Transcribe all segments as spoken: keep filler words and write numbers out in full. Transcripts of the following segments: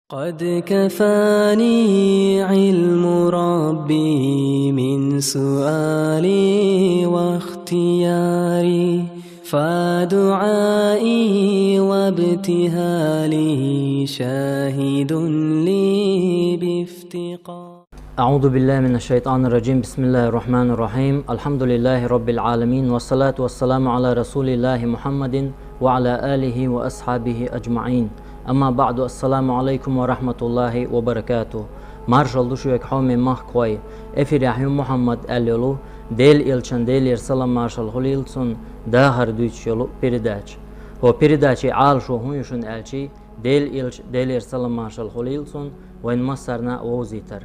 قد كفاني علم ربي من سؤالي واختياري، فدعائي وابتهالي شاهد لي بافتقار. أعوذ بالله من الشيطان الرجيم. بسم الله الرحمن الرحيم. الحمد لله رب العالمين، والصلاة والسلام على رسول الله محمد وعلى آله وأصحابه أجمعين. أما بعد، السلام عليكم ورحمة الله وبركاته. Маршалла ду шуьга, хьоме махкахой. Эфирехь ю Мухьаммад аьлла йолу, Делан элчан, Делера салам-маршалла хуьлийла цунна, дахар дуьйцуш йолу передача. ХӀокху передачин Ӏалашо хӀун ю шуна аьлча, Делан элча, Делера салам-маршалла хуьлийла цунна, вайна массарна а вовзийтар.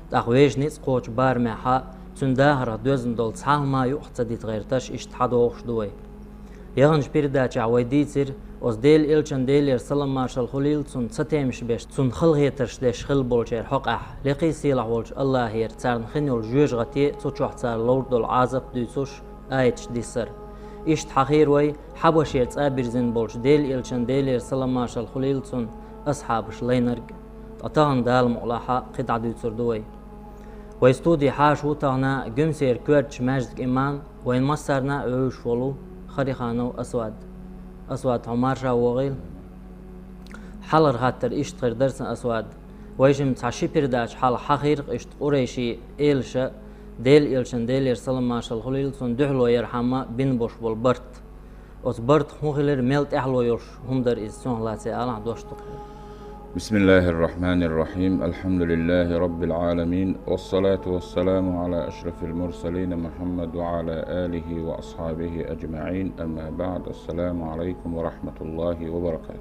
ТӀаккха вешан ницкъ кхочу барамехь а, цуьнан дахарх доьзна долу цхьа а хӀума юкъахь ца дита гӀерташ, иштта хьадогӀуш ду вай. Яханчу передачехь вай дийцира, оцу Делан элчан, Делера салам-маршалла хуьлийла цунна, цатемаш беш, цунна халахетарш деш хилла болчеран хьокъехь, лекха сийлахь волчу АллахӀера царна хин йолу жоьжахате, цу чохь цара ловр долу Ӏазап дуьйцуш, аяташ диссар. Иштта хьахийра вай Хьабашера цӀа бирзина болчу Делан элчан, Делера салам-маршалла хуьлийла цунна, асхьабаш лайнарг. Ткъа тахана, Дала мукъалахь, кхидӀа дуьйцур ду вай. Вай студи хьаша ву тахана Гуьмсера коьртачу маьждиган имам, вайна массарна а вевзаш волу Хариханов Асвад. Асвад, хьо марша вогӀийла. Хьалхара хаттар иштта хир дара сан, Асвад. Вайшимма цхьа ши передача хьалха хьахийра-кх иштта къурайшийн элаша Делан элчан, Делера салам-маршалла хуьлийла цунна, дуьхьало ярхьама бина болуш болу барт. Оцу бартах хӀун хилира, мел тӀаьхьало йолуш хӀума дара иза, цунах лаьцна алахь дош ду-кх. بسم الله الرحمن الرحيم. الحمد لله رب العالمين. والصلاة والسلام على أشرف المرسلين محمد وعلى آله وأصحابه أجمعين. أما بعد. السلام عليكم ورحمة الله وبركاته.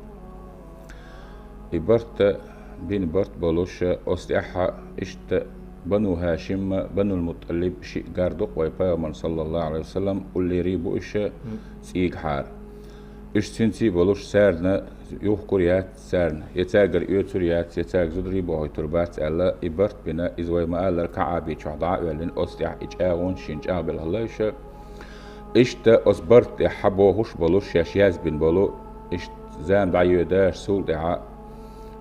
И барт, бина барт болуш, оцу тӀаьхьа иштта Бану ХӀашим, Банул МутӀалиб шиъ гар ду-кх вай Пайхамарна, саллаллаху Ӏалайхи ва саллам, уллерий бу уьш цӀийгахьара. Уьш цуьнций болуш, царна юхкур яц царна, я цаьргара оьцур яц, я цаьрга зударий бохуьйтур бац аьлла, и барт бина, иза вай ма-аллара КаӀби чохь дӀа а оьллина, оцу тӀаьхьа и чӀагӀонаш шина чӀагӀбелла хилла уьш. Иштта оцу барт тӀехь хьан бохуш болуш, шаьш язбина болу, иштта зама дӀайоьдаш, цул тӀаьхьа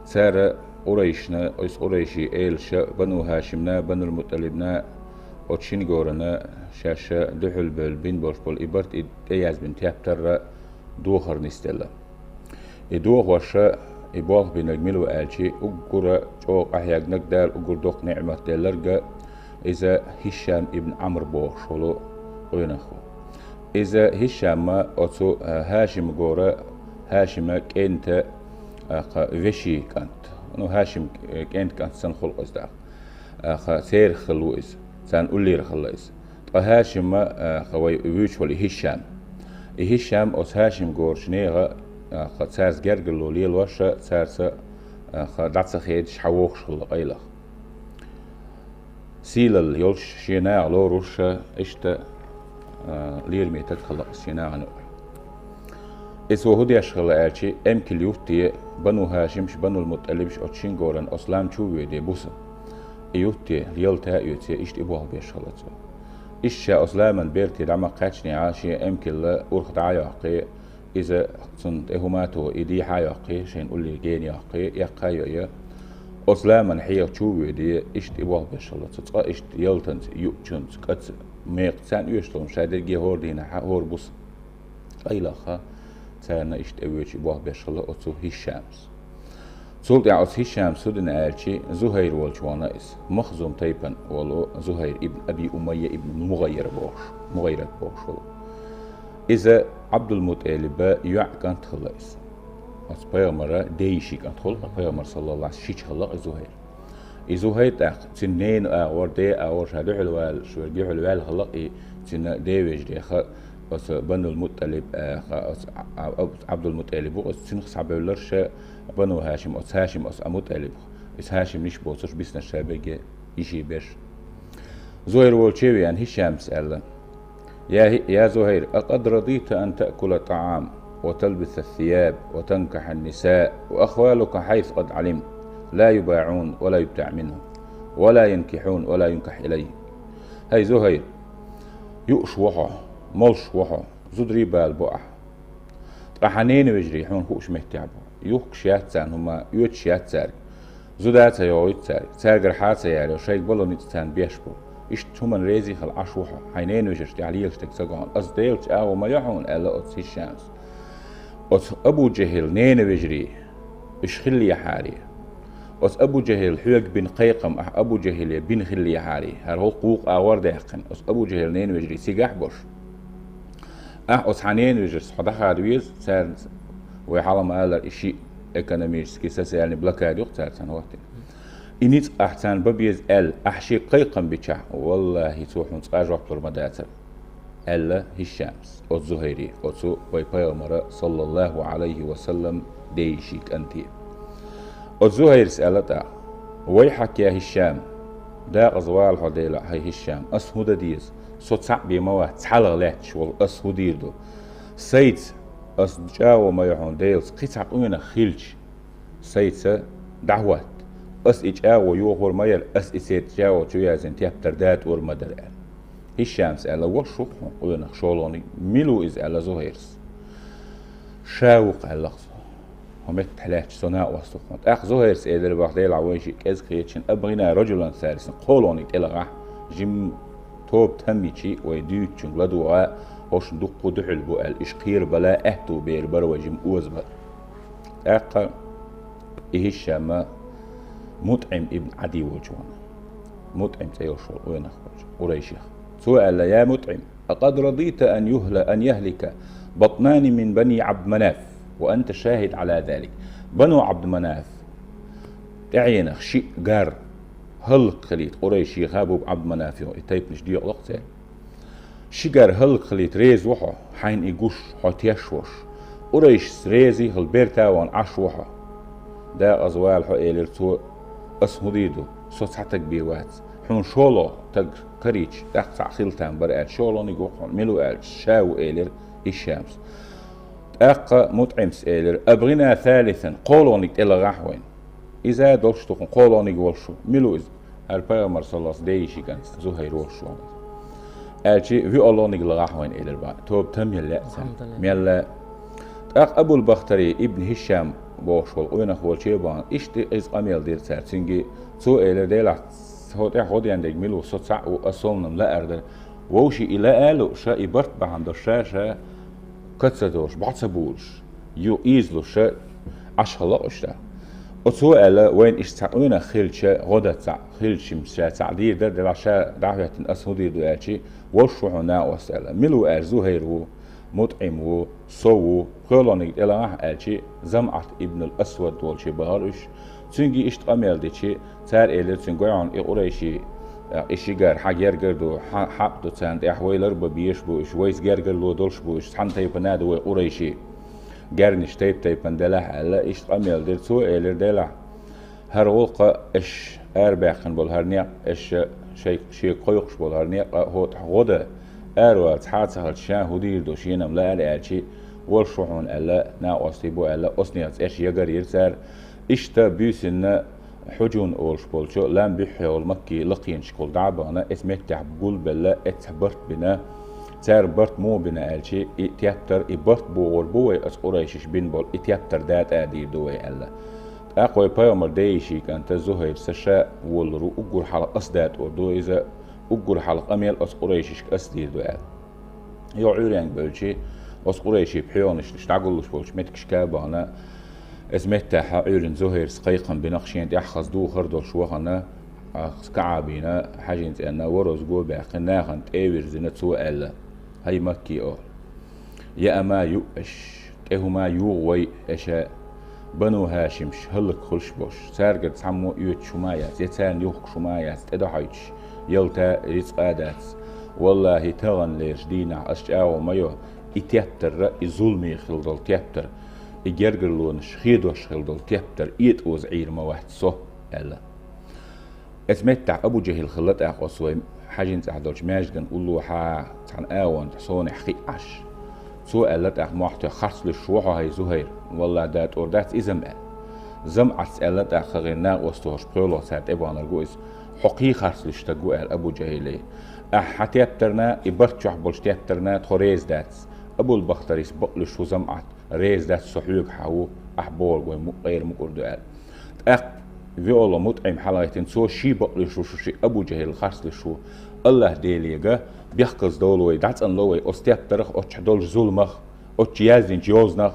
цара къурайшна, оцу къурайшийн элаша, Бану ХӀашимна, Банул МутӀалибна, оцу шина горана шаьш дуьхьал бевлла бина болуш болу и барт, и тӀеязбина тептарра дохар нисделла. И дохоша, и болх бинарг мила ву аьлчи, уггара чӀогӀа къахьегнарг, Дала уггар доккха ниӀмат делларг, иза ХӀишам ибн Ӏамр бохуш волу къонах ву. Иза ХӀишам оцу, а, ХӀашим гора, ХӀашима кӀента, а, кха, вешин кӀант. Ну, ХӀашим, э, кӀента кӀант санна хуьлу-кх иза даккха. А, кха, церах хилла ву иза, царна уллера хилла иза. Ткъа ХӀашима, а, кха, вай вуьйцуш волу и ХӀишам. И ХӀишам оцу ХӀашим горчу нехан, а, кха, цаьрца гергарло лелоша, цаьрца, а, кха, дӀа ца хедаш, хьан вохуш хилла къайлаха. Сийлалла йолуш, шен наха лоруш, иштта, а, лераме стаг хилла-кх шен нахана юкъахь. Иза цо хӀун деш хилла аьлчи, эмкал юттий, Бану ХӀашимаш, Банул МутӀалибаш оцу шина горан оцу лам чу а воьдий, буса. И юттий, ялта а оьций, иштта и болх беш хилла цо. Иштта ша оцу ламан берте дӀа ма кхаьчнехь, шен эмкал урх дӀа а йоккхий, иза цунна тӀе хӀума а тухий, и дехьа а йоккхий, шайна уллера гена йоккхий, эккха а йой, оцу ламан хьеха чу а воьдий, иштта и болх беш хилла цо. Цкъа иштта ялтанца, юучунца, кӀаца, мекхаца, царна оьшуш долу хӀума шайн дерриге хӀора дийнахь, хӀора буса. Къайлаха царна иштта тӀевоьдуш и болх беш хилла оцу ХӀишамс. Цул тӀаьхьа оцу ХӀишамс хӀун дина аьлчи, Зухайр волчу вахана иза. Махзум тайпана волу Зухайр ибн Аби Умайя ибн МугӀаййар бохуш, МугӀайрат бохуш волу. Иза ӀабдулмутӀалиба йоӀ кӀант хилла иза. Оцу пайхамара дейши кӀант хуьлу, ткъа пайхамар, саллаллаху Ӏалайхи ва саллам, шича хилла-кх и Зухайр. И Зухайр тӀаккха цуьнан ненан агӀор, ден агӀор ша дуьхьал валаш верг, дуьхьал ваьлла хилла-кх и цуьнан ден вежарех, оцу Банул МутӀалиб, а, кха, оцу Ӏа-, Ӏа-, ӀабдулмутӀалиб ву, оцу цуьнах схьабевлларш Бану ХӀашим, оцу ХӀашим, оцу Ӏа МутӀалибах. Иза ХӀашим йиш боцурш, биснарш ша берриге йишин берш. Зухайр волчу веана, ХӀишамс аьлла: يا، يا زهير، أقد رضيت أن تأكل الطعام وتلبس الثياب وتنكح النساء وأخوالك حيث قد علمت لا يباعون ولا يبتاع منهم ولا ينكحون ولا ينكح إليهم. ХӀай, Зухайр, юуш ву хьо, молуш ву хьо, зударий бала бу ахь. Ткъа хьан ненан вежарий хьуна хууш меттехь бу. Юхкуш яц царна хӀума, оьцуш яц цаьрга. Зуда ца йогӀуьйту цаьрга, цаьргара хьа ца яьлла, шайга бало ницкъ царна беш бу. Иштта хӀуманна резий хила Ӏаш ву хьо, хьайн ненавежарш тӀехь лелаш дерг ца го хьуна. Ас Делаца чӀагӀо ма йо хьуна, аьлла оцу Хишамас. Оцу Абу Жахьил ненавежарий, уьш хиллехьарий, оцу Абу Жахьил хьоьга бина кхайкхам ахь Абу Жахьиле бина хиллехьарий, хӀара гӀуллакх вукху агӀор даьккхина, оцу Абу Жахьил ненавежарий цигахь а болуш. Ахь оцу хьан ненавежарца хьо дӀахада веза, царна вай хьалха ма-аллара и шиъ экономический, социальный блокада ю-кх цара царна хӀоттийна. И ницкъ ахь царна бан беза аьлла, ахь шега кхайкхам бичахь, валлахӀи, цо хьуна цкъа жоп лур ма дацара, аьлла Хишамас оцу Зухайре, оцу вай Пайхамара, саллаллахӀу Ӏалайхи ва саллам, дейиший кӀанте. Оцу Зухайрас аьлла тӀаккха: «Вайхьака, я Хишам, дакъаза вала хьо, Делахь, хӀай Хишам, ас хӀун дан деза? Со цхьаъ бен ма вац, цхьалха лаьтташ волу ас хӀун дийр ду? Сайца, ас чӀагӀо ма йо хьуна Делаца, кхин цхьа къонах хилча, сайца дӀахӀотта. Ас и чӀагӀо йохор ма яра, ас и церан чӀагӀо чу яздина тептар датӀор ма дара», — аьлла. Хишамас аьлла: «Волуш ву-кх хьуна къонах шолгӀаниг». «Мила ву иза?» — аьлла Зухайрас. «Ша ву-кх», — аьлла цо. «ХӀун меттахь лаьтташ со накъост ву хьуна». ТӀаккха Зухайрас элира бах, Делахь вайшиъ кӀезиг хетачун: «АбгӀина раджулан салисан, кхоалгӀаниг тӀелахь ахь, жимма тоба там йичи, вай дуьйцучуьнга ладогӀа, хӀоршна дуккха а дуьхьал бу», — аьлла, уьш кхера бала аьтту бер бара вай жимма оза бара. ТӀаккха и Хишама МутӀим ибн Ӏади волчу вахана. МутӀим цӀе йолуш волу къонах волчу, къурайшех. Цо аьлла: «Я МутӀим, акъад радийта ан юхла-, ан яхлика батнани мин бани Ӏабд-Манаф, ва анта шахид Ӏала залик». Бану Ӏабд-Манаф тӀаьхьенах шиъ гар хӀаллакьхилийта къурайшеха, бу-кх Ӏабд-Манаф йо, и тайпанаш декъалакъ церан. Ши гар хӀаллакьхилийта реза ву хьо, хьайна и гуш, хьо теш волуш. Къурайшас реза хила бертан ван Ӏаш ву хьо. Дакъаза вала хьо, элира цо, ас хӀун дийр ду, со цхьа таг бен вац. Хьуна шолгӀа таг карийча, тӀаккха цхьаъ хила там бара аьлла, шолгӀаниг ву хьуна, мила ву аьлча, ша ву, элира Хишамас. ТӀаккха МутӀимас элира: «АбгӀина салисан, кхоалгӀаниг тӀелахь ахь вайна». Иза долуш ду хьуна, кхоалгӀаниг волуш ву. Мила ву иза? ХӀара Пайхамар саллаллаху Ӏалайхи ва саллам, дейиший кӀант Зухайр волуш ву. Аьлчи, вуьалгӀаниг лахь ахь вайна, элира бах. Тоба там яла лаьа царна. АлхьамдулиллахӀ. Мелла. ТӀаккха Абул-Бахтари ибн Хишам бохуш волу къонах волче а бахана, иштта иза къамел дира цара. Цуьнга цо элира: «Делахь, хьо тӀехь гӀо ден дерг мила ву, со цхьаъ ву, ас солнам лаар дара». Вовши и лаалу, ша и барт бахьана долуш, ша, ша ка ца долуш, бӀо ца булуш, ю ийзалуш, ша Ӏаш хала къуьш дац. Оцо аьлла, вайна иштта цхьа къонах хилча, гӀо дан цхьаъ хилча, ша цхьаъ дийр дара, делахь ша дӀахӀоьттина ас хӀун дийр ду аьлчи, волуш ву хьуна накъост аьлла. Мила ву аьлча, Зухайр ву, МутӀим ву, со ву, кхоалгӀаниг тӀелахь ахь аьлчи, ЗамӀат ибн ал-Асвад волче бахара уьш. Цуьнга иштта къамел дичи, цара элира цуьнга: «Гой хьуна, и къурайши, и ши гар хьан гергара ду, хьан хьакъ ду царна тӀехь, вай лар бан безаш бу уьш, вайца гергарло долуш бу уьш, цхьана тайпана а ду вай къурайши. Гернаш тайп-тайпана делахь», — аьлла, иштта къамел дира. Цо элира: «Делахь, хӀара гӀуллакха аш арабаьккхина болу хӀара некъ, аш шай, шега кхойкхуш болу хӀара некъ а хӀотӀахь гӀо дан, аравала цхьа а ца хилча, ша хӀун дийр ду, шена-м лаара», — аьлчи, «Волуш ву хьуна», — аьлла, «накъостий бу», — аьлла, оцу нехан цӀерш ягар йира цара. Иштта буьйсанна Хьуджун олуш болчу лам буьххье волу Макки лакхенашкахула дӀа а бахана, эца меттехь гулбелла, эццахь барт бина. Цара барт муха бина аьлчи, и тептар, и барт богӀур бу вай, оцу къурайшиша бина болу, и тептар датӀа а дийр ду вай аьлла. ТӀаккха вай Пайхамар дейиший кӀанта Зухайр сан ша волалур ву, уггар хьалха ас датӀор ду иза, уггар хьалха къамел оцу къурайшишка ас дийр ду аьлла. Йо Ӏуьйренга бевлчи, оцу къурайшийн пхьоьгӀанаш дӀагуллуш болчу меттигашка а бахана, эца меттехь Ӏуьйрина Зухайрас кхайкхам бина, шена тӀехь хаза духар долуш вахана, кхас кӀа а бийна, хьаьжин цӀенна ворозго а баьккхина, нахана тӀе а вирзина, цо аьлла: «ХӀай Макки, — олу, — яа ма юу аш, тӀе хӀума югӀу вай аша, Бану ХӀашимаш хӀаллакьхуьлуш болуш, цаьргара цхьаммо оьцуш хӀума яц, я царна юхкуш хӀума яц, тӀедохьуьйтуш ялта, рицкъа а дац. ВаллахӀи, таханлерчу дийнахь ас чӀагӀо ма йо, и тептарра, и зуламе хила долу тептар, и гергарлонаш хедош хила долу тептар этӀоза Ӏийр ма вац со», — аьлла. Эца меттехь Абу Жахьил хилла тӀаккха оцу вай хьаьжин цӀахь долчу маьждиган уллохьа цхьана агӀонна тӀе сонехь хиъ Ӏаш. Цо аьлла тӀаккха мохь тоьхна: «Харц луьйш ву хьо, хӀай Зухайр, валлахӀи, датӀор дац иза-м», — аьлла. ЗамӀатс аьлла тӀаккха, хӀокхеран накъосталла пхоьалгӀа цара тӀебахнарг ву иза: «Хьо кхин харц луьйш стаг ву», — аьлла Абу Жахьиле. «Ахь хьан тептарна, и барт чохь болчу тептарна тхо реза дац. Абул-Бахтарис бакъ луьйш ву ЗамӀат, реза дац со хьоьгахьа ву, ахь бохург вай ма-, гӀайра мукӀар ду», — аьлла. ТӀаккха виоло мутӀим хьалгӀайтина, цо ший бакълуьйш ву шу, ши Абу Жахьил харцлуьйш ву. АллахӀ Делега бехказа довла вай, дӀацӀанло вай оцу тептарах, оццахь долчу зуламах, оццахь яздинчу йозанах.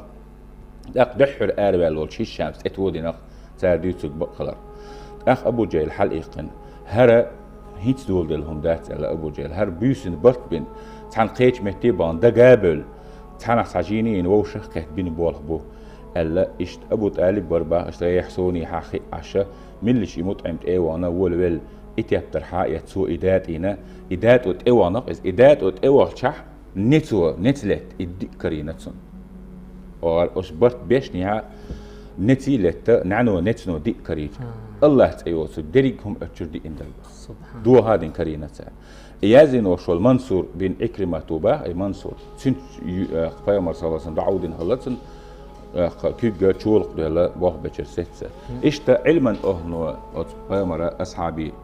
ТӀаккха дуьххьара араваьлла волчу Хишамс тӀе тодинах цара дуьйцург бакъ хилар. ТӀаккха Абу Жахьил хьалаиккхина: «ХӀара хӀинца доладелла хӀума дац», — аьлла Абу Жахьил. «ХӀара буьйсанна барт бина, цхьана кхечу метте а бахана, дага а бевлла, цхьанхьа цхьа жийна йина вовшах а кхетта бина болх бу», — аьлла. Иштта Абу ТӀалиб вара баха, иштта гӀехьа, суна хьан хиъ Ӏаш, милла и МутӀим тӀе а вахана, волавелла, и тептар хьа а эцна, цо и датӀийна, и датӀо тӀе вахана-кх иза, и датӀо тӀе вахчахь, Нецо, нец летта, и диъ карийна цунна. Оха оцу барт бешнехьа неций летта, нӀаьно, нецано диъ карийча. АллахӀ цӀе йоцург дерриг хӀума оцу чуьра диъна дара. Субхьан. Доха а дина карийна цара. И яздина волуш волу Мансур бин Икримат ву баха, и Мансур. Цуьнца ю-, э, пайхамар, саллаллаху алейхи ва саллям, дӀа а дина хилла цунна, э, кху-, куьйгга чолакх а доьлла, болх бечуьра сецна. Иштта Ӏилман охӀло оцу пайхамара асхьабий,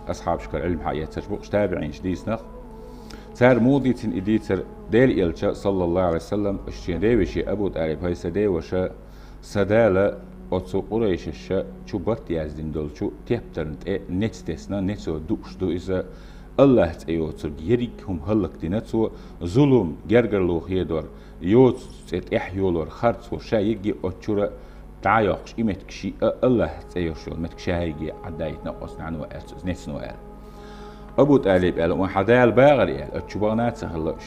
асхьабашкара Ӏилма хьаэцарш бу-кх уьш, табиӀинаш дийцинарш. Цара муха дийцина и дийцар? Делан элча, саллаллаху алейхи ва саллям, шен девешин Абу ТӀалиб: «ХӀай сан деваша, сан Дала оцу къурайшаша чу барт яздина долчу тептарна тӀе нец тесна, нецо дууш ду иза, АллахӀ цӀе йоцург ерриг хӀума хӀаллакдина цо, зулам, гергарло хедор, йоцу цӀе тӀехь йолор, харцо ша йигге оцу чуьра дӀа а йоккхуш, и меттиг шиъ а АллахӀ цӀе йолуш йолу меттиг ша йигге Ӏаддаийтина оцу нӀаьно», — аьлла цо, иза нецано аьлла. Абу ТӀалиб аьлла: «Вайн хьан Дала бахара», — аьлла, оцу чу бахана а ца хилла уьш.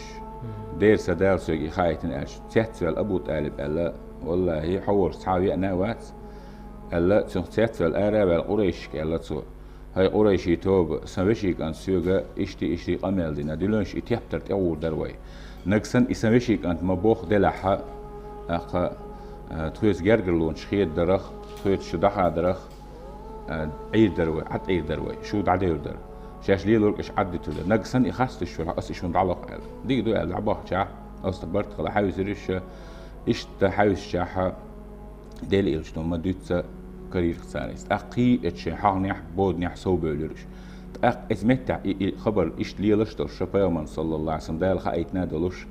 Дера сан Дала соьга и хаийтина аьлча, цецваьлла Абу ТӀалиб аьлла: «ВаллахӀи, хьо волуш цхьа а веана а вац», — аьлла, цунах цецваьлла ара а ваьлла, къурайшашка аьлла цо: «ХӀай къурайши тоба, сан вешин кӀант соьга иштта-иштта къамел дина, дуьлланаш и тептар тӀегӀур дара вай. Нагахь санна и сан вешин кӀант ма боху делахьа, аккха, а, тхоьца гергарлонаш хедадарах, тхоьца шу дӀахадарах, а, Ӏийр дара вай, Ӏад Ӏийр дара вай, шу дӀадевр дара. Шаьш лелорг аша Ӏад дитур дара. Нагахь санна и харц деш велахь, аса и шуна дӀалокх», — аьлла. Дика ду аьлла, дӀабахчахь, оцу барт хила хьаьвсира уьш, иштта хьаьвсичахьа, Делан элчано ма дуьйццу карийра-кх цара иза. ТӀаккха кхин а эцу шайн хьагӀнехь, боданехь совбевлира уьш. ТӀаккха иза меттехь и, и хабар иштта лелаш а долуш, ша пайхамарна, саллаллаху алейхи ва саллям, Дала хаийтина а долуш,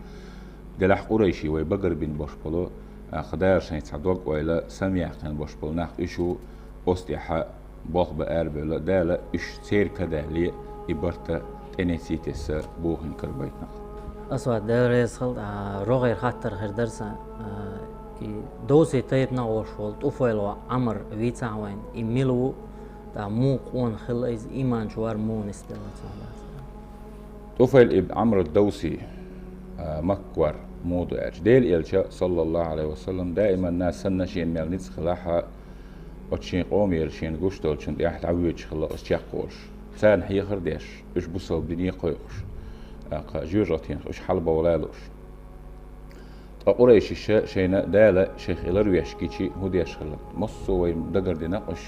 делахь къурайший вай багарбина бош болу, а, кху Дала шайн цхьа дог-ойла самаяьккхина бош болу нах уьш ву, оцу тӀехьа болх бан арабевлла, Дала уьш церан ка далале, и барта тӀе неций тесса бохийна карабайтинарш. Асвад, Дела реза хила, а, рогӀера хаттар хир дара сан, а, и Довси тайпанах волуш волу ТӀуфайл воӀ Ӏамр вийцахьа вайна, и мила ву, тӀаккха муха къонах хилла иза, ийман чу вар муха нисделла цунах? ТӀуфайл ибн Ӏамр ад-Довси, а, Макка вар, муха ду аьлча, Делан элча, саллаллаху алейхи ва саллям, даиман нах санна шена мел ницкъ хилахь, оцу шен къомера шена гуш долчун тӀехь дӀавоьдуш хилла оцу чекхволуш. Царна хьехар а деш, уьш бусалба дине кхойкхуш, тӀаккха жоьжахатех уьш хьалабовла а лууш. Ткъа къурайшиша шайна Дала шайх и ларвеш гичи хӀун деш хилла? Массо а вай дагардина уьш.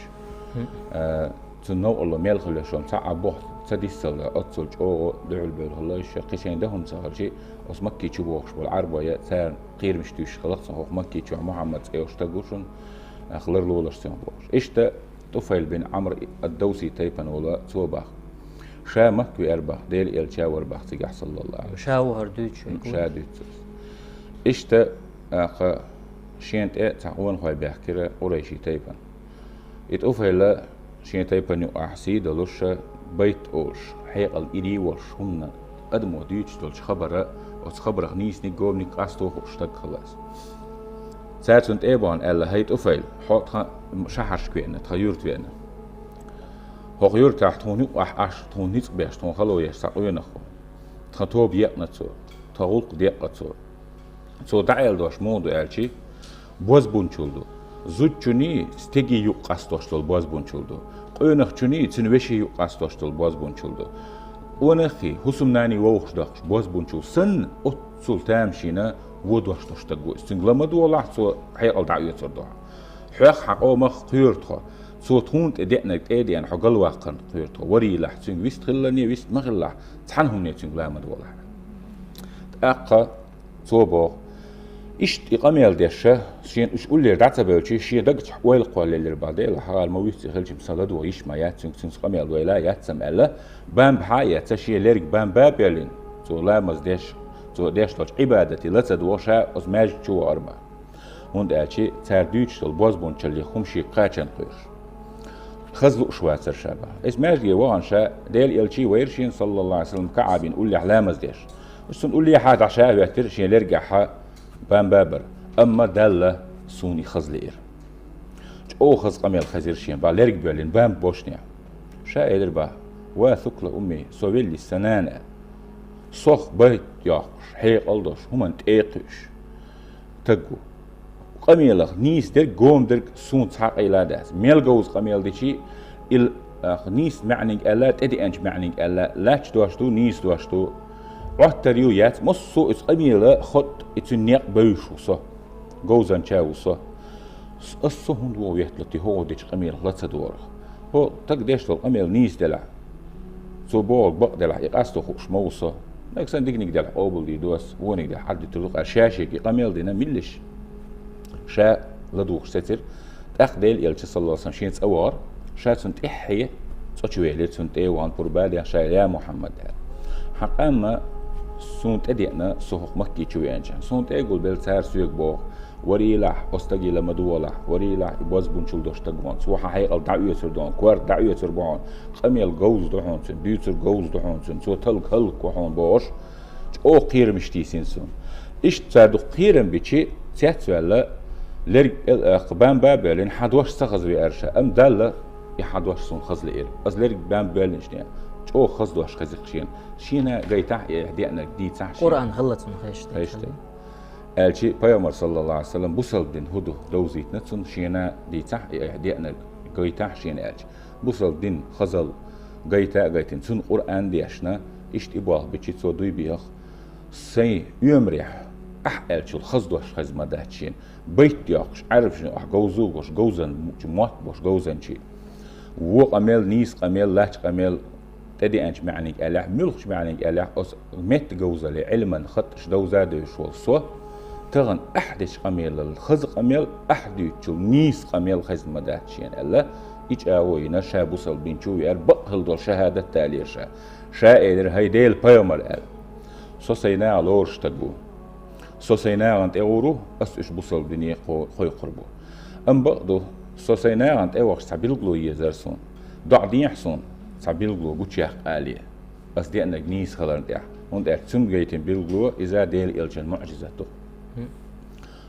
ХӀм. А, цуьнан новкъарло мел хила йиш йолу цхьа а бохь ца диссалла, оццул чӀогӀа дуьхьал бевлла хилла уьш, кхин шайна дан хӀума ца хилчи, оцу Макки чу бохуш болу Ӏарбой царна кхерамаш туьйсуш хилла-кх цунах, хӀокху Макки чохь Мухьаммад цӀе йолуш стаг ву шуна, а, ларлолаш цунах бохуш. Иштта ТӀуфайл бин Ӏамр ад-Довси тайпана волу цо баха. Ша Макка веара баха, Делан элча вара баха цигахь, саллаллаху алейхи ва саллям. Ша ву хӀара дуьйцуш верг? М, ша дуьйцу. Иштта, тӀаккха шена тӀе цхьа къонахой баьхкира къурайши тайпана. И ТӀуфайла шен тайпана юкъахь сий долуш, байт олуш, хьекъал ирий волуш хӀуманна адамо дуьйцуш долчу хабара, оцу хабарах нийсаниг, говниг къасто хууш стаг хилла иза. Цара цунна тӀе а бахана аьлла: «ХӀай ТӀуфайл, хьо тхан шахьаршка веана, тхан юрта веана. ХӀокху юртахь тхуна юкъахь Ӏаш, тхуна ницкъ беш, тхуна хало еш цхьа къонах ву. Тхан тоба екъна цо, тхан гӀуллакх декъна цо». Цо дӀааьлла дош муха ду аьлчи, бозбунчалла ду. Зудчунний стегий юкъ къастош долу бозбунчалла ду. Къонахчунний цуьнан вешин юкъ къастош долу бозбунчалла ду. Къонахий, хӀусамнанний вовшах доккхуш бозбунчалла санна, оццул тамашийна вон дош долуш стаг ву иза. Цуьнга ла ма долахь, цо хьекъал дӀаоьцур ду хьан. Хьох хьан къомах кхоьру тхо. Цо тхуна тӀе деанарг тӀе а деана, хьо галваккхарна кхоьру тхо. Варийлахь, цуьнга вист хиларний, вист ма хилалахь, цхьана хӀумане цуьнга ла ма долахь. ТӀаккха цо боху: «Иштта и къамел деш, шена уьш уллера дӀа ца бевлчи, шен дагчохь ойла кхоллаелира баха, Дела, хьагӀар ма вуьйцу и хилча, сан ладогӀа йиш ма яц цуьнга, цуьнца къамел дойла а яц сан», — аьлла, бамба хьа а эцна, шен лерг бамба а беллина, цо ламаз деш, цо деш долчу Ӏибадате ла ца догӀу, ша оцу маьждиг чу вахара баха. ХӀунда аьлча цара дуьйцуш долу бозбунчаллех хӀума шега кхачан кхоьруш. Кхаза лууш вацар ша бах. Иза маьждиге вахана ша, Делан элча вайра шена, саллаллаху Ӏалайхи ва саллам, КаӀбина уллехь ламаз деш. Цунна уллехьа дӀа ша а хӀоьттира, шен лергахьа бан-бабар. Амма Далла суна и хаза лиира. ЧӀогӀа хаза къамел хезира шена бах, лерг боьллина бан бошнехь. Ша элира бах: «Ва сукла умми, со велли сан нана». Сох байт йоккхуш, хьекъал долуш, хӀуманна тӀе а кхуьуш стаг ву. Къамелах нийса дерг, гома дерг суна цхьа къайла а дац. Мел говза къамел дичи, ил, а, нийса маьӀниг аьлла, тӀедеанчу маьӀниг аьлла, лаьтташ дош ду, нийса дош ду. Ӏоттар ю, яц, массо а иза къамела хотта, и цуьнан некъ бевзаш ву со. Говзанча ву со. С-, ас со хӀунда вогӀу ветталуш, хӀокхо дечу къамелах ла ца догӀурх? ХӀо стага деш долу къамел нийса делахь, цо бохург бакъ делахь, и къасто хууш ма ву со. Нагахь санна диканиг делахь, къобалдийр ду ас, вониг делахь, Ӏаддитур ду-кх аьлла, ша шега и къамел дина, милла иша? Ша ладугӀуш сецира. ТӀаккха Делан элча, саллаллаху Ӏалайхи ва саллам, шен цӀа вахара, ша цунна тӀаьххье цӀа чу велира, цунна тӀе а вахана, пурба а дина, ша: «Я Мухьаммад», – аьлла. «Хьан къам суна тӀедеана, со хӀокху Макке чу веанчохь. Суна тӀе а гулбелла, цара соьга боху: „Варийлахь, оцу стаге ла ма догӀалахь, варийлахь, и бозбунчалла долу стаг ву хьуна, цо хьан хьекъал дӀаоьцур ду хьуна, корта дӀаоьцур бу хьуна, къамел говза ду хьуна цуьнан, дуьйцург говза ду хьуна цуьнан, цо талла хӀаллакво хьуна“, – бохуш, чӀогӀа кхерамаш тийсина суна. Иштта цара дукха кхерам бичи, цецваьлла, лерг а, а, бан-бан а боьллина, хьан дош ца хаза веара ша, амма Далла и хьан дош суна хаза лиира. Аса лерг бан боьллинчу ден, чӀогӀа хаза дош хезира шена. Шена гайтахь, и айхьа деанарг дийцахь шена. Къуръан хилла цунна хезаш дерг. Хезаш дерг. Аьлча, Пайхамар, саллаллаху Ӏалайхи ва саллам, бусалба дин хӀун ду довзийтина цунна, шена дийцахь, и айхьа деанарг гайтахь шена аьлча. Бусалба дин хазалла гайта а гайтина, цунна Къуръан дешна, иштта и болх бичи, цо дуй бехах: «Сайн оьмарехь ахь аьллачул хаза дош хезна ма дац шена». Байт йоккхуш, Ӏаьрбашна охьа говза а гуш, говзан мотт болуш говзанчий. Вон къамел, нийса къамел, лаьтташ къамел, тӀедеанчу маьӀниг аьллехь, муьлххачу маьӀниг аьллехь, оцу меттан говзалле, Ӏилман хаттарш довза а девзаш волу со, тахана ахь дечу къамелал хаза къамел, ахь дуьйцучул нийса къамел хезна ма дац шена аьлла, и чӀагӀо йина, ша бусалба дин чу а веара, бакъ хилла долу шахӀадат далийра ша. Ша элира: «ХӀай Делан пайхамар», – аьлла. «Со сайн наха лоруш стаг ву. Со сайн нахана тӀе гӀур ву, ас уьш бусалба дине кхо-, кхойкхур бу. Амма бакъ ду, со сайн нахана тӀе вахча цхьа билгало езара суна. ДоӀа дехьа суна, цхьа билгало гучуяккха алий, ас деанарг нийса хиларна тӀехь, хӀунда аьлча цунна гайтина билгало иза Делан элчан муӀжизат ду».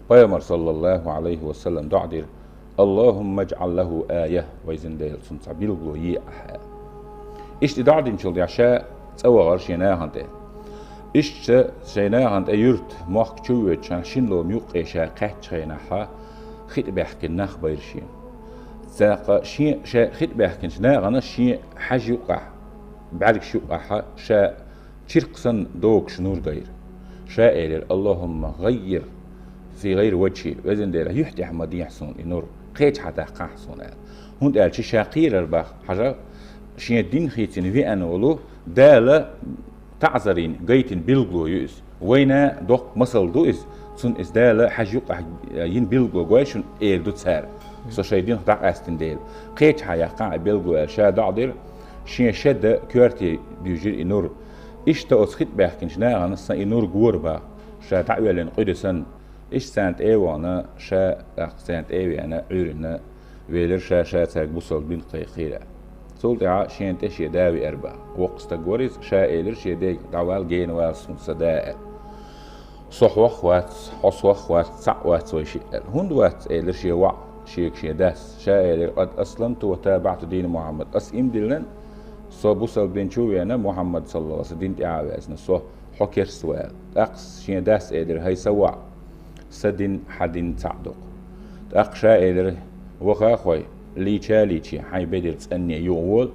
Пайхамар, саллаллаху Ӏалайхи ва саллам, доӀа дира: «Аллахумма иджӀал лаху айя, везан Дела, цунна цхьа билгало е ахьа». Иштта и доӀа динчул тӀехь ша цӀа вахара шен нахана тӀе. Иштта шен нахана тӀе юьрта мохк чу а воьдуш, шина лома юккъе ша кхаьччу хенахь, хи тӀе баьхкина нах байра шена. ТӀаккха шен, ша хи тӀе баьхкинчу нахана шен хьаьжа юккъехь, бӀаьргаш юккъехь ша чиркх санна догуш нур гайра. Ша элира: «Аллахумма гӀаййир фи гӀайри ваджхи, везан Дела, юьхь тӀехь ма дехьа суна и нур, кхечахьа даккхахьа суна», – аьлла. ХӀунда аьлча ша кхийрар бах, хьажа, шен дин хийцина веана волу Дала таӀзар йина гайтина билгало ю иза. Вайна доккха масал ду иза, цунна иза Дала хьаьжа юккъехь йина билгало гой шуна, эр ду цара, со шайн динах дӀакъаьстина дела. Кхечахьа яккхахьа и билгало аьлла, ша доӀа дира, шен шеда коьрте дуьйжира и нур. Иштта оцу хи тӀе баьхкинчу нахана сан и нур гора бах, ша дӀаоьллина къуьде санна. Иштта царна тӀе а вахана, ша тӀаккха царна тӀе а веана, Ӏуьйранна велира ша, ша цаьрга бусалба дин кхайкхийра. Цул тӀаьхьа шена тӀе шен да веара бах. Воккха стаг вара иза, ша элира шен дега: «ДӀавала, гена вала суна сан да», – аьлла. «Со хьох а вац, хьо сох а вац, цхьаъ а вац вай шиъ», – аьлла. «ХӀунда вац?» – элира шен воӀа шега шен дас. Ша элира: «Къад асламту ва табаӀту дина Мухьаммад. Ас иман диллина, со бусалба дин чу а веана, Мухьаммад, саллаллаху Ӏалайхи ва саллам, дин тӀехь а веана, со хьо керста вала». ТӀаккха шен дас элира: «ХӀай сан воӀа, сан дин хьан дин цхьаъ ду-кх». ТӀаккха ша элира: «Ваха хьо, лийча а лийчи, хьайн бедаран цӀанне юхавола,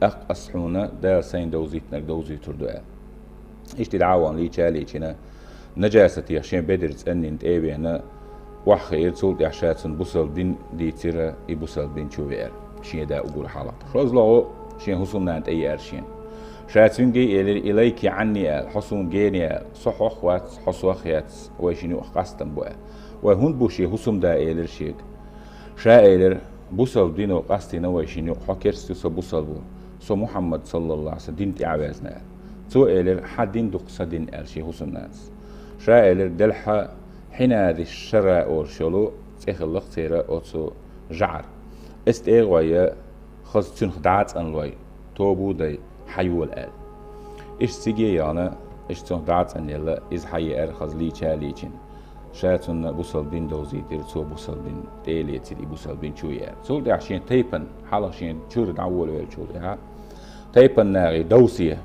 тӀаккха ас хьуна Дала сайна довзийтинарг довзуьйтур ду», – аьлла. Иштта и дӀа а вахана, лийча а лийчина, нажасатех шен бедаран цӀаннина тӀе а веана, охьахиира, цул тӀаьхьа ша цунна бусалба дин дийцира, и бусалба дин чу веара, шен да уггар хьалха. ШозлагӀа шен хӀусамнана тӀе еара шена. Ша цуьнга а элира: «Илайки Ӏанни», – аьлла, «хьо суна гена», – аьлла, «со хьох а вац, хьо сох а яц, вай шина юкъахь къастам бу», – аьлла. «Вай хӀунда бу шен хӀусамда?» – элира шега. Ша элира: «Бусалба дино къастийна вай шина юкъа, хьо керста ю, со бусалба ву, со Мухьаммад, саллаллаху Ӏалайхи ва саллам, дин тӀехь а везна», – аьлла. Цо элира: «Хьан дин ду-кх сан дин», – аьлла шен хӀусамнанас. Ша элира: «Делахь хьина диш шара олуш йолу цӀе хилла-кх церан оцу жӀара. Эс тӀе а гӀой, хаза цуьнах дӀа а цӀанлой, тоба а дай, хьайола аьлла. Иштта цига а яхана, иштта цунах дӀа а цӀанъелла, иза хьаеара хаза лийча а лийчина. Ша цунна бусалба дин довзийтира, цо бусалба дин тӀе а лецира, и бусалба дин чу а яьра. Цул тӀаьхьа шен тайпан, хьалха шен чуьра дӀаволавеллачул тӀаьхьа, тайпан нахе, Довсе,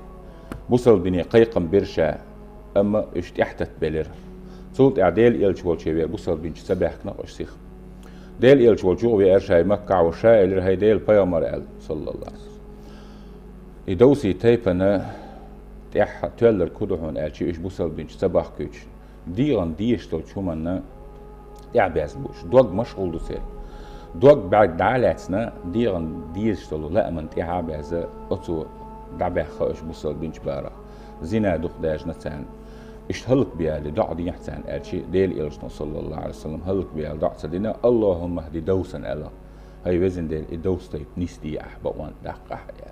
бусалба дине кхайкхам бира ша, амма уьш тӀаьхьататта белира. Цул тӀаьхьа Делан элча волчу веара, бусалба дин чу ца баьхкина-кх уьш сиха. Делан элча волчу юкъа веара ша, Маккахь волуш ша элира: «ХӀай Делан пайхамар», – аьлла, саллаллаху алейхи ва саллям. И Довсе тайпана тӀаьхьа тоьлларг хӀун ду хьуна аьлча, уьш бусалба дин чу ца бахкуьйтуш, дегӀан дезаш долчу хӀуманна тӀаьхьабаьзна бу уьш. Дог машгӀул ду церан. Дог бӀаьрг дӀа а лаьцна, дегӀан дезаш долу лааман тӀаьхьа а баьзна, оцо дӀабаьхна уьш бусалба дин чу барах. Зина дукха даьржина царна. Иштта хӀаллакбе аьлла доӀа дехьа царна аьлча, Делан элчано, саллаллаху алейхи ва саллям, хӀаллакбе аьлла доӀа ца дина, «Аллахумма хӀди Довсан», – аьлла. ХӀай Везан Дела, и Довс тайпа нисде ахь, бакъонца даккха ахь, аьлла.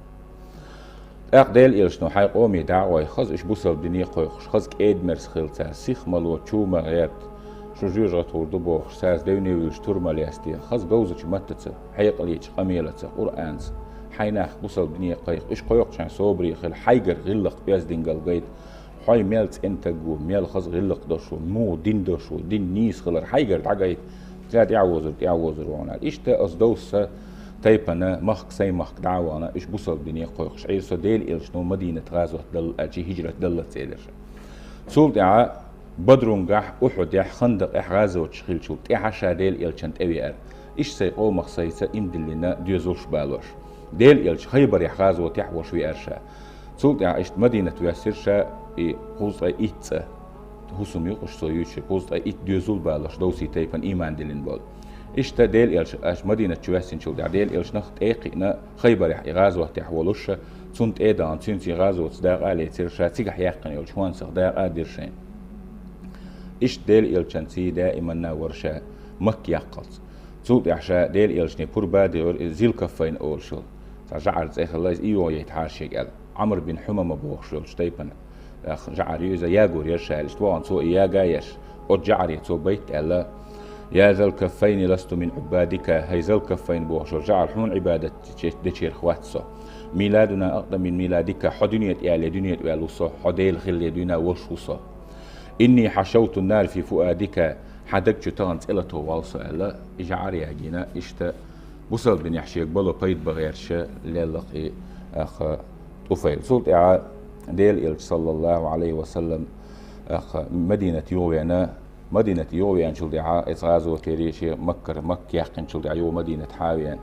ТӀаккха Делан элчано хьайн къоме дӀа а гӀой, хаза уьш бусалба дине кхойкхуш, хаза кӀеда-мерза хилла цара, сиха ма ло, чу ма гӀерта, шу жоьжахатхур ду бохуш, цаьрца девне вуьллуш тур ма лестае, хаза говзачу маттаца, хьекъалечу къамелаца, Къуръанца, хьайн нах бусалба дине кхайкха, уьш кхойкхучохь собаре хила, хьайгара гӀиллакх, оьздангалла гайта, хьо мел цӀена стаг ву, мел хаза гӀиллакх долуш ву, муха дин долуш ву, дин нийса хилар хьайгара дӀагайта, ша тӀаьхьавозур, тӀаьхьавозур ву хьуна аьлла. Иштта оцу Довс тайпана махка, сайн махка дӀа а вахана, уьш бусалба дине кхойкхуш Ӏийра со, Делан элчано Мадинат гӀазот далла аьлча, хӀижрат даллалц элира ша. Цул тӀаьхьа Бадрунгахь, Ухьудехь, Хандакъехь гӀазоташ хиллачул тӀаьхьа ша Делан элчанна тӀевеара. Иштта сайн къомах сайца иман диллина доьзалш балош. Делан элча Хайбарехь гӀазотехь а волуш веара ша. Цул тӀаьхьа иштта Мадинат воьссира ша, и кхузткъе итт цӀа, хӀусам юкъаш цо юьйцуш, кхузткъе итт доьзал балош Довсе тайпана иман диллина болу. Иштта Делан элча аша Мадинат чу воьссинчул тӀаьхьа, Делан элчанах тӀе а кхиъна, Хайбарехь и гӀазотехь волуш ша, цунна тӀе а дахана, цуьнца и гӀазотца дакъа а лецира ша, цигахь яьккхина йолчу хӀонсах дакъа а дира шайна. Иштта Делан элчанца даиманна вара ша Макка яккхалц. Цул тӀаьхьа ша Делан элчане пурба а дигира, иза Зилкаффайн олуш йолу цхьа жӀаран цӀе хилла, иза и йогӀу яйтахьара шега аьлла, Ӏамр бин Хьумама бохуш йолчу тайпана. ТӀаккха жӀар ю иза, ягор яра ша аьлла, иштта вахана цо и яга а еш, оцу жӀаре цо байт аьлла: «Я Зилкаффайни, ласту мин Ӏуббадика, хӀай Зилкаффайн бохуш йолу жӀар, хьуна Ӏибадат дечерх вац со. Миладуна акъдаму мин миладика, хьо дуьне тӀе ялале дуьне тӀе ваьлла ву со, хьо Дела хилале дуьйна волуш ву со. Инни хьашавтун нар фи фуадика, хьан даг чу тахана цӀе лато воллу со», – аьлла, и жӀар ягийна, иштта бусалба динехь шега бало пайда бан гӀерташ лелла-кх и, аха, ТӀуфайл. Цул тӀаьхьа Делан элча, саллаллаху алейхи ва саллам, аха, Мадинат юхавеана, Мадинат юхавеанчул тӀаьхьа, иза гӀазотера шен Маккара, Макка яьккхинчул тӀаьхьа юха Мадинат хьа а веана.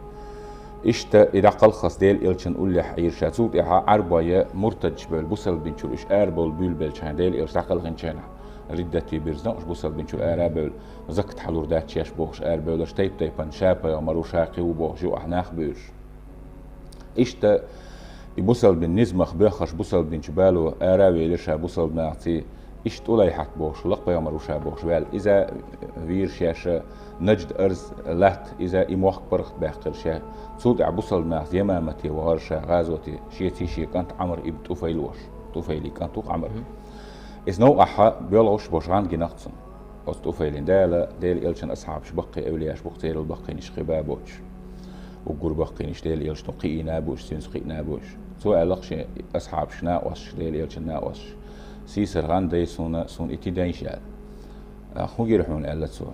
Иштта и дӀакхалххас Делан элчан уллехь Ӏийра ша. Цул тӀаьхьа Ӏарбой муртадаш бевлла, бусалба дин чуьра уьш арабовла буьйлабеллачу хенахь, Делан элча дӀакхелхинчу хенахь, риддат бевлла бирзина уьш бусалба дин чуьра ара а бевлла, закат хьалур дац шаьш бохуш арабевлларш, тайп-тайпана ша пайхамар ву, ша кхин ву бохуш юкъахь нах буьйлуш. Иштта и бусалба дин низамах боьхнарш бусалба дин чу бало ара а велира ша бусалба нахаций, иштта ТӀулайхьат бохуш, лакха пайхамар ву ша бохуш ваьлла. Иза вийра шаьш Нажд арз латта, иза и мохк паргӀатбаьккхира ша. Цул тӀаьхьа бусалба нахаца Ямамате вахара ша гӀазоте, шеций шен кӀант Ӏамр ибн ТӀуфайл волуш. ТӀуфайлий кӀант ву-кх Ӏамр. Иза новкъахь боьлхуш болуш гӀан гина-кх цунна. Оцу ТӀуфайлин Дала Делан элчан асхьабаш баккхий эвлияш бу-кх, церал баккхийнаш кхин ба а боцуш. Уггар баккхийнаш Делан элчано кхиийна а бу уьш, цуьнца кхиъна а бу уьш. Цо аьлла-кх шен асхьабашка, накъосташка, Делан элчан накъосташка: «Сийсара гӀан дай суна, суна и ти дайша», – аьлла. «ХӀун гира хьуна?» – аьлла цо.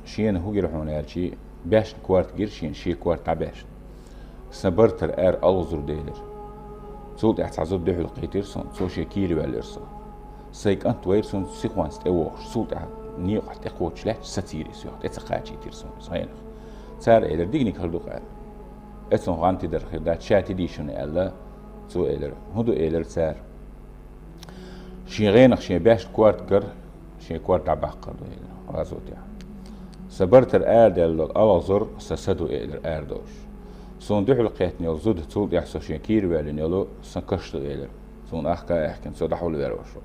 «Шена хӀун гира хьуна?» – аьлча, баьшна корта гира шена, шен корта дӀабаьшна. Сан бартара ара алгӀазур делира. Цул тӀаьхьа цхьа зуда дуьхьал кхийтира суна, цо шен кийра воьллира со. Сайн кӀант вайра суна сихонца тӀевогӀуш, цул тӀаьхьа некъахь тӀекхочуш лаьтташ сацийра иза, юха тӀе ца кхачийтира суна иза гӀенах. Цара элира: „Диканиг хир ду-кх“, – аьлла. „Эцунах гӀан тидар хир дац, ша тидийшина“, – аьлла. Цо элира. ХӀун ду элира цара? Шен гӀенах шен баьшна корта гар, шен корта дӀабаккхар ду, элира, гӀазотехь. Сан бартара арадаьлла долу алгӀазар сан са ду, элира, арадолуш. Суна дуьхьал кхеттина йолу зуда, цул тӀаьхьа со шен кийра воьллина йолу сан каш ду, элира. Суна ахка а аьхкина, со дӀахьулвер ву шу.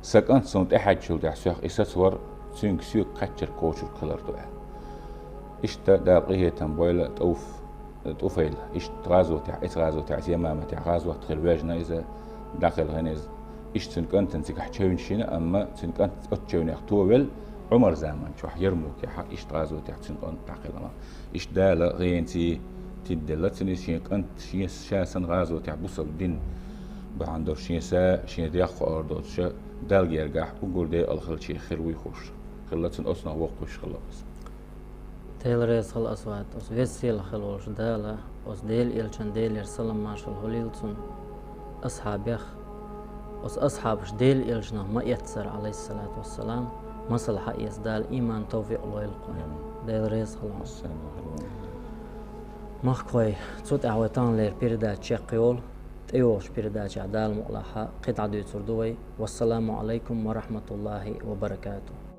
Сан кӀант суна тӀехьаьддачул тӀаьхьа соьх и сацор, цуьнга соьга кхаччарг кхочург хилар ду аьлла. Иштта Дала къинхетам бойла ТӀуф-, ТӀуфайла. Иштта гӀазотехь, эцу гӀазотехь, эцу Ямаматехь гӀазот хила вежна иза, дӀакхелхина иза. Иштта цуьнан кӀантана цигахь чевнаш йина, амма цуьнан кӀант оцу чевнех товелла, Ӏумар заман чохь Ярмукехь, иштта гӀазотехь цуьнан кӀант дӀакхелхина. Иштта Дала гӀенций, Тидделла цуьнан шен кӀант, шен ша санна гӀазотехь бусалба дин бахьана долуш шен са, шен дегӀ кхоор доцуша, Далла гергахь уггар декъала хилча хир вуй хууш. Хилла цуьнан оцунах воккхуш хилла иза. Дела реза хила ас вац, оцу веза сийлахь хила волуш Дала, оцу Делан элчан Делера салам маршалла хуьлийла цунна, асхьабех, оцу асхьабаш Делан элчанах ма эццара, Ӏалайхиссалату вассалам, масал хьаэца Дала иман, тавфикъ лойла кхунна. Дела реза хила хьуна. Махкахой, цу тӀехь вай таханлера передача чекхйолу, тӀейогӀучу передачехь Дала мукъалахь кхин дӀа дуьйцур ду вай. Вассаламу Ӏалайкум ва рахьматуллахӀи ва баракатухӀ.